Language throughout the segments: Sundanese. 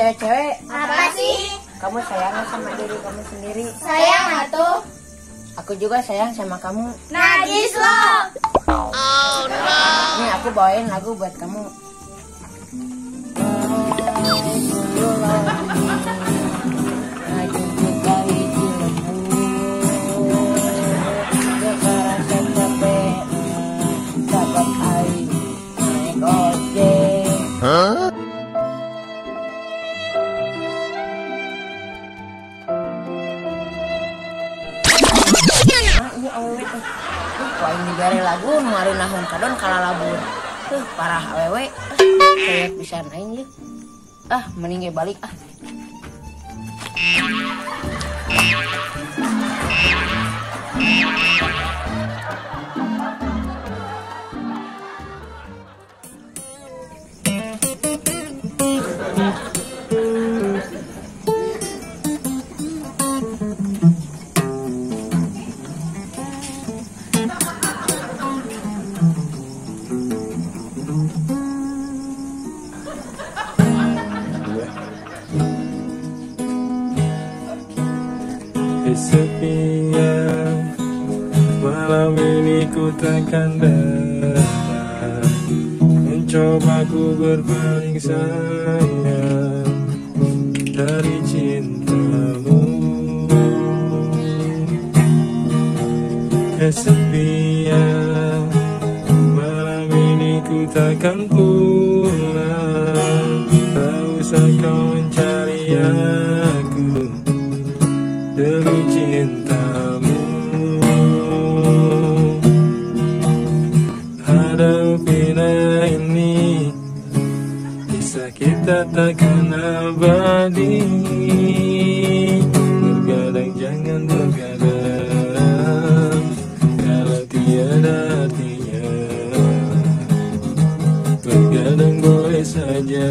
Cewek-cewek. Apa sih? Kamu sayang sama diri kamu sendiri? Sayang atuh. Aku juga sayang sama kamu. Najis lo. Oh no. Nih aku bawain lagu buat kamu. Huh? Iya awewe teh. Ku aing dibere lagu nu ngareunahun kadon kalalabur. Tuh parah awewe. Kayak pisan aing ieu. Ah, mending ge balik ah. Kesepian malam ini ku takkan datang, mencoba ku berpaling sayang dari cintamu. Kesepian malam ini ku takkan pulang, tak usah kau mencari aku demi cintamu. Hadapina ini kisah kita takkan abadi. Bergadang jangan bergadang kalau tiada artinya. Bergadang boleh saja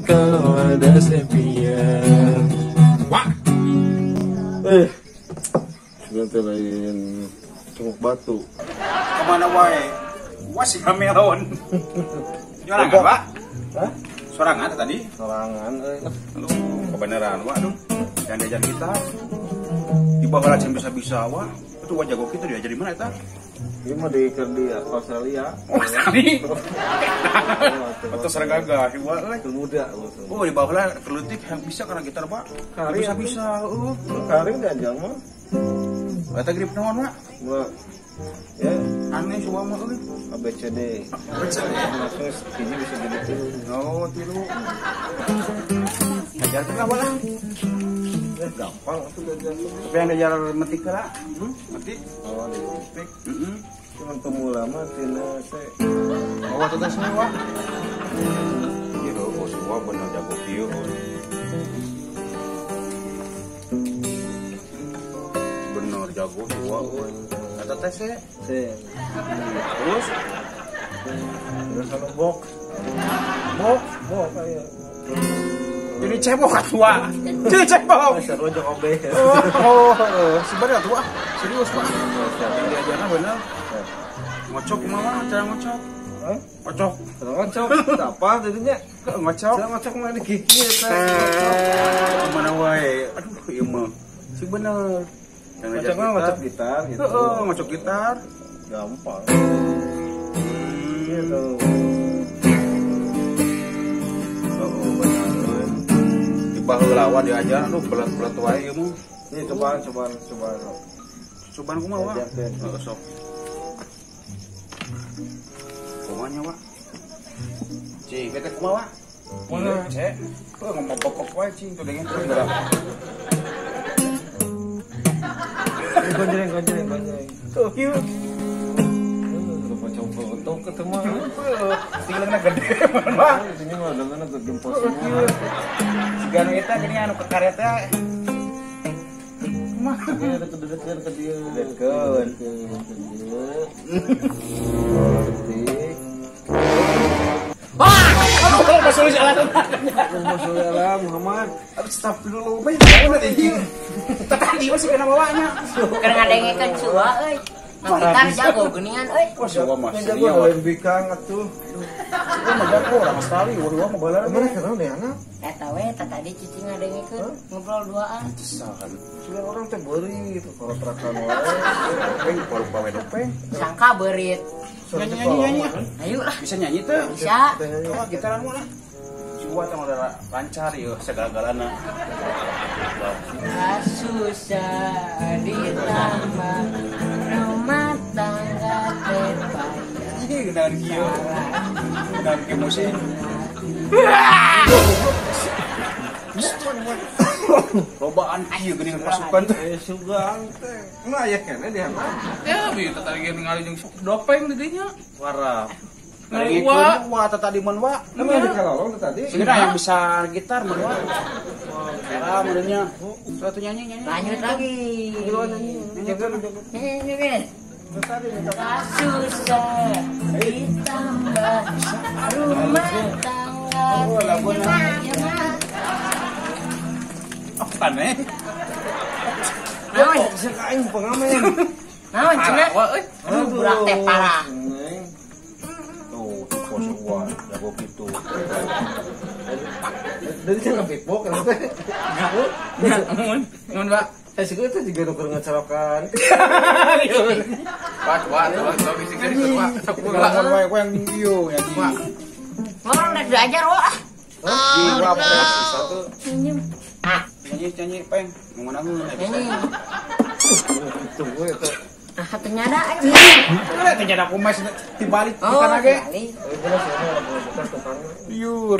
kalau ada sepia. Sebentar lain cunguk batu. Kemana wae? Wah si melon. Sorangan, Pak? Hah? Sorangan tadi? Sorangan euy. Aduh, kebenaran, Wak, aduh. Jangan diajar kita. Di bawah lacen bisa-bisa, Wak. Itu wajah jago kita diajar di mana eta? Ieu mah di keur di Australia. Australia. Atau serang gagah, Wak. Muda. Oh, di bawah lah kelutik bisa karena gitar, Pak. Bisa-bisa, Karing diajar mah. Eta grip naon, Wak? Wak. Ya, aneh sih mah euy. A B C D. ABCD. Langsung hiji bisa jadi tilu. Oh, tilu. Ajarkeun lah, Wak. Gampang atuh diajar. Tapi yang diajar metik lah. Metik. Oh, di metik. Heeh. Cuman pemula mah tina C. Oh, atuh teh semua. Ieu oh, semua bener jago kieu. Bener jago semua euy. Eta teh C. C. Terus terus anu box. Box, box aya. Jadi cebok atuh. Jadi cebok. Seru jeung obe. Oh, sebenarnya atuh. Serius, Pak. Yang diajarna bener. Ngocok kumaha cara ngocok? Hah? Ngocok. Cara ngocok. Apa jadinya? Ngocok. Cara ngocok mah gigi eta. Mana wae. Aduh, ieu mah. Si bener. Ngocok mah ngocok gitar gitu. Heeh, ngocok gitar. Gampang. Gitu. Oh, bener. Baheula lawan diajar aduh belat-belat wae ieu mah. Nih cobaan. Cobaan kumaha, Wak? Heeh, sok. Kumaha nya, Wak? Cing, bete kumaha, Wak? Mana? Cek. Heuh ngomong pokok wae cing tuh dengan terus berapa. Gonjreng. Tuh, kieu. Lupa coba untuk ketemu. Tinggalna gede mah. Ini mah danganna gede semua. Sigana eta gini anu ke kareta. Mah deket-deketan ke dia. Dekeun. Ketik. Wah, aduh masuk jalan. Masuk jalan Muhammad. Astagfirullah, bae naon teh ieu. Tadi masih kena bawanya. Keur ngadengekeun cua euy. Gitar jago geuningan euy. Wah, siapa mah? Jago lain bikang atuh. Gua mah jago orang Australia, gua mah balar. Mana kenal deh anak? Eta we tadi cicing ngadengikeun ngobrol duaan. Sahan. Sudah orang teh beurit korotrakan wae. Peng paru pawe dopeng. Sangka beurit. Nyanyi. Ayo lah. Bisa nyanyi teh? Bisa. Wah, gitaran mah lah. Gua teh udah lancar yeuh segala-galana. Susah ditambah rumah tangga teh payah. Ini geunaan kieu. Geunaan kieu musik. Lobaan kieu geuning pasukan teh. Sugan teh. Mah aya keneh dia mah. Ya bi tadi ge ningali jeung dopeng di dinya. Parah. Wah, wah tadi mun wa. Emang di kalolong tadi. Sebenarnya yang bisa gitar mun wa. Era mulanya. Suatu nyanyi. Lanjut lagi. Nyanyi. Nyanyi. Susah ditambah rumah tangga. Apa nih? Naon? Aing pengamen. Naon cenah? Aduh, budak teh parah. Tuh, kos gua jago gitu. Dari cara beatbox kan teh. Nuhun, Pak. Sih itu juga nu keur ngecerokan. Pak, wah, tuh bisik dari Pak. Sok pula. Wae yang ieu nyanyi. Pak. Ngomong rek diajar wah. Di gua bisa tuh. Senyum. Nyanyi peng. Ngomong nyanyi. Tunggu itu. Ah, ternyata anjing. Enggak ternyata aku mas dibalik oh, kita lagi. Yur.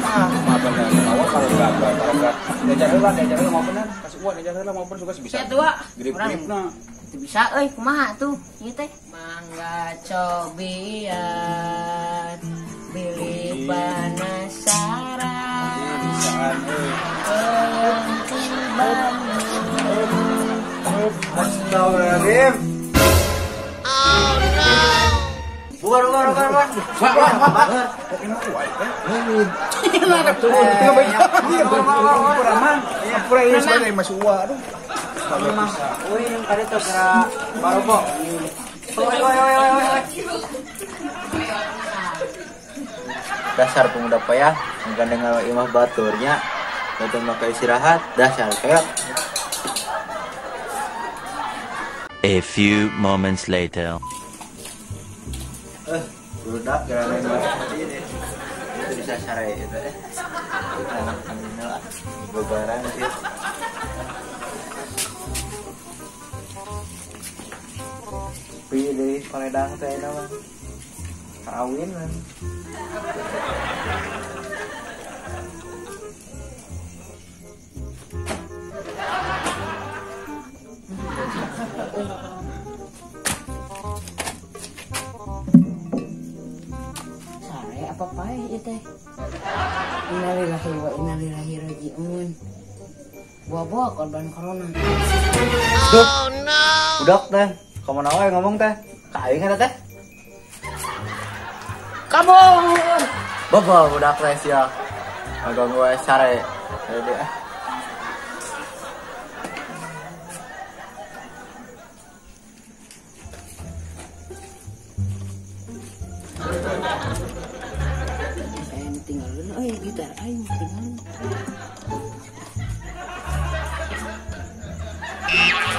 Ah, benar. Awal kalau enggak. Diajar heula mau bener. Kasih uang diajar heula mau bener juga bisa. Ya tua. Grip-gripna. Teu bisa euy, kumaha tuh ieu teh? Mangga cobian. Bilih penasaran. Bisaan euy. Astagfirullahaladzim. Oh no. Bukan. Wah. Dasar pemuda payah, menggandeng imah baturnya, batur maka istirahat, dasar kayak. A few moments later. Budak gara lain banget ini. Itu bisa sarai itu eh. Alhamdulillah. Bebaran sih. Pilih paledang teh nama. Kawin kan. Sare apa pae ieu teh? Innalillahi wa inna ilaihi raji'un. Buah-buah korban corona. Oh no. Budak teh, kamana wae ngomong teh? Ka aing eta teh. Kabur. Bobo budak teh sia. Ngaganggu wae sare. Jadi ah. Tinggalin, oh gitar aing tinggalin.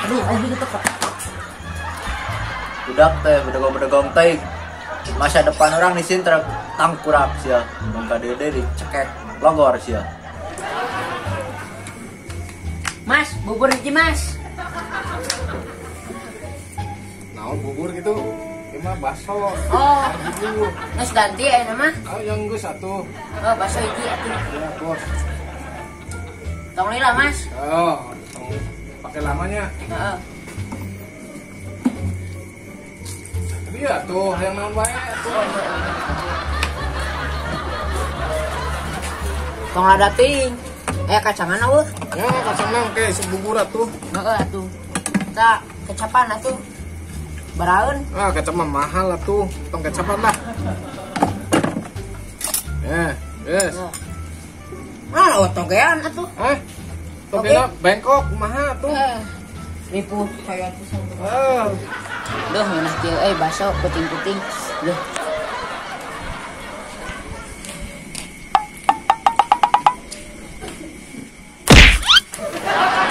Aduh, aing gitu kok. Budak teh, bedegong-bedegong teh. Masa depan orang di sini tangkurap sia. Bangka dede dicekek logor sia. Mas, bubur hiji Mas. Naon bubur gitu? Mah bakso. Oh. Geus ganti ayeuna mah. Oh, yang geus atuh. Oh, bakso hiji atuh. Ya, bos. Tong lila, Mas. Oh, tong pakai lamanya. Heeh. Tapi ya tuh, yang naon wae atuh. Tong lada ting. Kacangan eueuh. Ya, kacangna engke bubur atuh. Heeh atuh. Kita kecapan atuh. Baraun. Ah, kecap mah mahal atuh. Tong kecapan lah. Yes. Ah, oh togean atuh. Togean bengkok kumaha atuh. Ripuh coyot pisan. Duh ngeunah kieu euy baso puting-puting. Duh.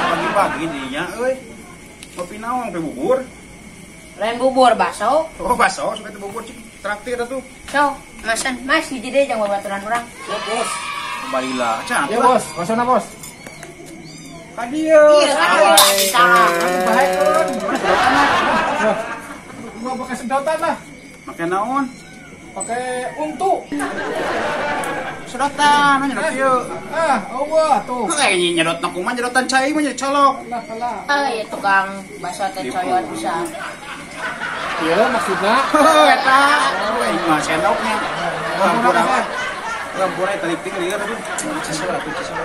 Pagi-pagi dinya euy. Ngopi naon sampai bubur? Lain bubur baso. Oh baso suka teh bubur cik traktir atuh. So, masan Mas hiji deui jang babaturan urang. Ya bos. Kembalilah. Cah. Ya bos, basona bos. Ka dieu. Iya, ka dieu. Bahekeun. Gua pakai sedotan lah. Pakai naon? Pakai untu. Sedotan, nyedot ieu. Ah, eueuh tuh. Heuh, nyedot na kumaha nyedotan cai mah colok. Lah, lah. Ah, ya tukang baso teh coyot bisa. Ieu maksudna. Heuh, eta. Aing mah sendoknya. Ampura. Ampura tarik ting lieur aduh. Cisel atuh cisel.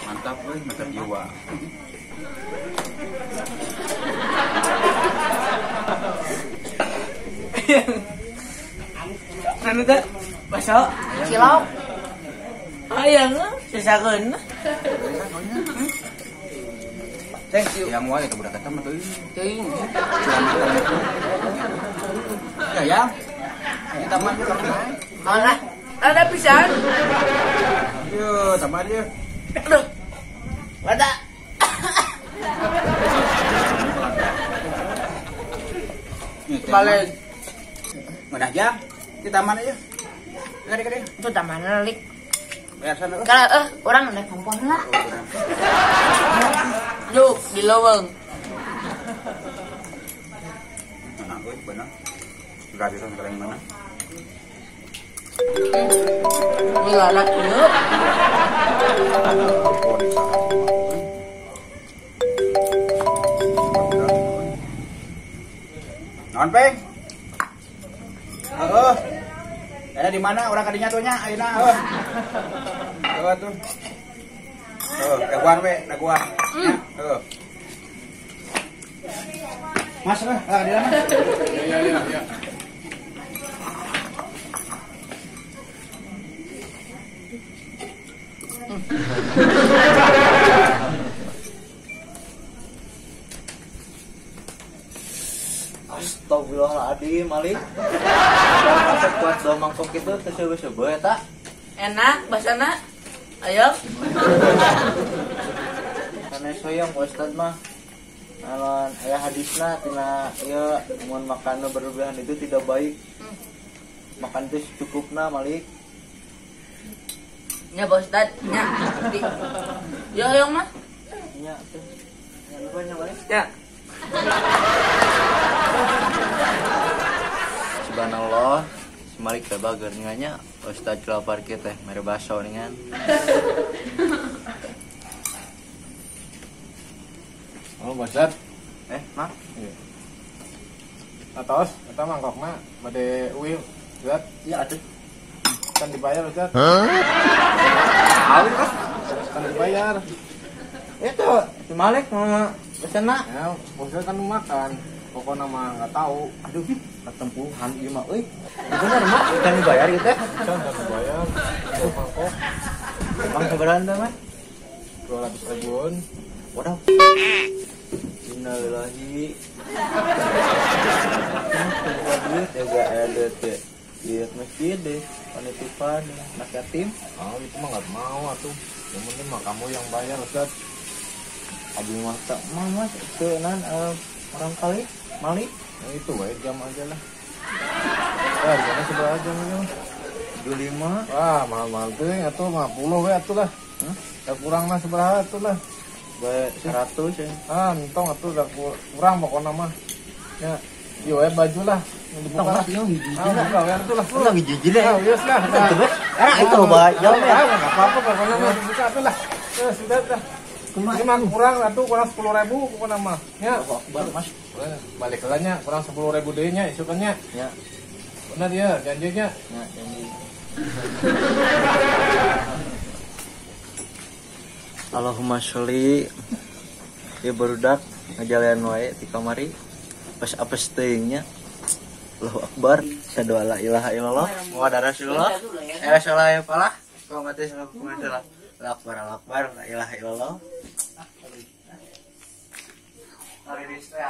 Mantap euy, mantap jiwa. Anu teh baso cilok. Hayang sesakeun. Thank you. Yang wae ka budak eta mah teuing. Teuing. Ya ya. Kita mah Mana? Ada pisan. Yo, tambah dia. Aduh. Ada. Balik. Mana aja? Di taman aja. Gede-gede. Itu taman lik. Bayar sana. Kalau orang naik kompor lah. Yuk, di lowong. Mana gue benar. Gratisan kalian mana? Ini anak yuk. Non peng. Heeh. Ada di mana orang kadinya tuh nya ayeuna heuh. Heuh tuh. Heuh, daguan we, daguan. Heuh. Mas lah, di mana? Ya ya ya. Astagfirullahaladzim, Malik. Kalau kuat dua mangkok itu tercoba-coba ya tak? Enak, basana. Ayo. Karena soyong Pak Ustad mah. Alon aya hadisna tina ieu mun makan berlebihan itu tidak baik. Makan itu secukupna, Malik. Nya Pak Ustad, nya. Yo yo mah. Nya tuh. Nya lupa nya Malik. Ya. Subhanallah, si Malik teh bager nya Ustad celapar kieu teh mere baso ningan. Oh, Ustad. Mak. Iya. Atos, eta mangkokna bade uih, Ustad. Iya atuh. Kan dibayar, Ustad. Hah? Kan dibayar. Itu, si Malik mau pesena. Ya, Ustad kan makan. Pokoknya mah nggak tahu. Aduh, ketempuhan ieu mah euy. Bener mak, kan dibayar gitu teh. Kan dibayar. Mangkok. Bang sabaraha teh, Mas? 200 ribuan. Waduh. Innalillahi. Duit ya gak ada teh. Lihat masjid deh, panitipan, anak yatim. Oh, itu mah nggak mau atuh. Yang penting mah kamu yang bayar, Ustaz. Abi mah tak mau, Mas. Itu nan orang kali, Malik. Nah, itu wae jam aja lah. Ya, harganya seberapa jam ini? 25. Wah, mahal-mahal tuh, atuh 50 we atuh lah. Hah? Ya kurang lah seberapa atuh lah. Bae 100 ya. Ah, entong atuh udah kurang pokoknya mah. Ya, ieu we baju lah. Entong lah, ieu hiji lah. Ah, we atuh lah. Ulah hiji deh. Ah, geus lah. Terus, ah itu bae jam ya. Enggak apa-apa pokoknya mah dibuka atuh lah. Terus sudah dah. Ini mah kurang atuh kurang 10.000 pokoknya mah. Ya, Akbar, Mas. Balik lah nya, kurang 10.000 deui nya isukannya. Ya. Benar ya janjinya. Ya, janji. Allahumma sholli ya barudak ngajalian wae ti kamari pas apes teuing nya. Allahu akbar, asyhadu alla ilaha illallah wa rasulullah. Salah ya palah. Kau mati salah kumaha lah. Allahu akbar, Allahu akbar, la ilaha illallah. Ngariris teh.